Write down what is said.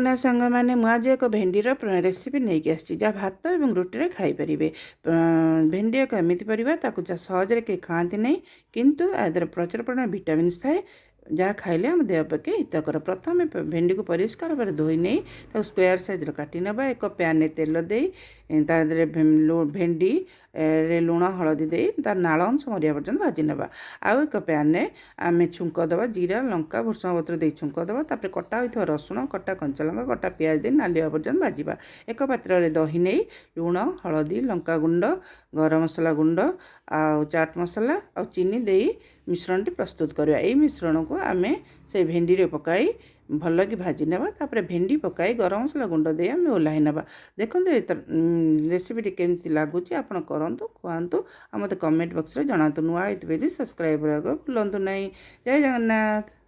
ଜଗନ୍ନାଥ ସାଙ୍ଗମାନେ, ମୁଁ ଆଜି ଏକ ଭେଣ୍ଡିର ରେସିପି ନେଇକି ଆସିଛି, ଯାହା ଭାତ ଏବଂ ରୁଟିରେ ଖାଇପାରିବେ। ଭେଣ୍ଡି ଏକ ଏମିତି ପରିବା, ତାକୁ ସହଜରେ କେହି ଖାଆନ୍ତି ନାହିଁ, କିନ୍ତୁ ଏହା ଦେହରେ ପ୍ରଚୁର ପରିମାଣରେ ଭିଟାମିନ୍ସ ଥାଏ, ଯାହା ଖାଇଲେ ଆମ ଦେହ ପକ୍ଷେ ହିତକର। ପ୍ରଥମେ ଭେଣ୍ଡିକୁ ପରିଷ୍କାର ଭାବରେ ଧୋଇ ନେଇ ତାକୁ ସ୍କୋୟାର ସାଇଜ୍ର କାଟି ନେବା। ଏକ ପ୍ୟାନ୍ରେ ତେଲ ଦେଇ ତା ଦେହରେ ଭେଣ୍ଡି ରେ ଲୁଣ ହଳଦୀ ଦେଇ ତାର ନାଳ ଅଂଶ ମରିବା ପର୍ଯ୍ୟନ୍ତ ଭାଜି ନେବା। ଆଉ ଏକ ପ୍ୟାନ୍ରେ ଆମେ ଛୁଙ୍କ ଦେବା। ଜିରା, ଲଙ୍କା, ଭୃଷଙ୍ଗ ପତ୍ର ଦେଇ ଛୁଙ୍କ ଦେବା। ତାପରେ କଟା ହୋଇଥିବା ରସୁଣ, କଟା କଞ୍ଚା ଲଙ୍କା, କଟା ପିଆଜ ଦେଇ ନାଲି ହେବା ପର୍ଯ୍ୟନ୍ତ ଭାଜିବା। ଏକ ପାତ୍ରରେ ଦହି ନେଇ ଲୁଣ, ହଳଦୀ, ଲଙ୍କା ଗୁଣ୍ଡ, ଗରମ ମସଲା ଗୁଣ୍ଡ ଆଉ ଚାଟ୍ ମସଲା ଆଉ ଚିନି ଦେଇ ମିଶ୍ରଣଟି ପ୍ରସ୍ତୁତ କରିବା। ଏଇ ମିଶ୍ରଣକୁ ଆମେ ସେଇ ଭେଣ୍ଡିରେ ପକାଇ ଭଲକି ଭାଜି ନେବା। ତାପରେ ଭେଣ୍ଡି ପକାଇ ଗରମ ମସଲା ଗୁଣ୍ଡ ଦେଇ ଆମେ ଓହ୍ଲାଇ ନେବା। ଦେଖନ୍ତୁ, ଏ ରେସିପିଟି କେମିତି ଲାଗୁଛି। ଆପଣ କରନ୍ତୁ, ଖୁଆନ୍ତୁ ଆଉ ମୋତେ କମେଣ୍ଟ ବକ୍ସରେ ଜଣାନ୍ତୁ। ନୂଆ ହେଇଥିବେ ଯଦି ସବସ୍କ୍ରାଇବ୍ କରିବାକୁ ଭୁଲନ୍ତୁ ନାହିଁ। ଜୟ ଜଗନ୍ନାଥ।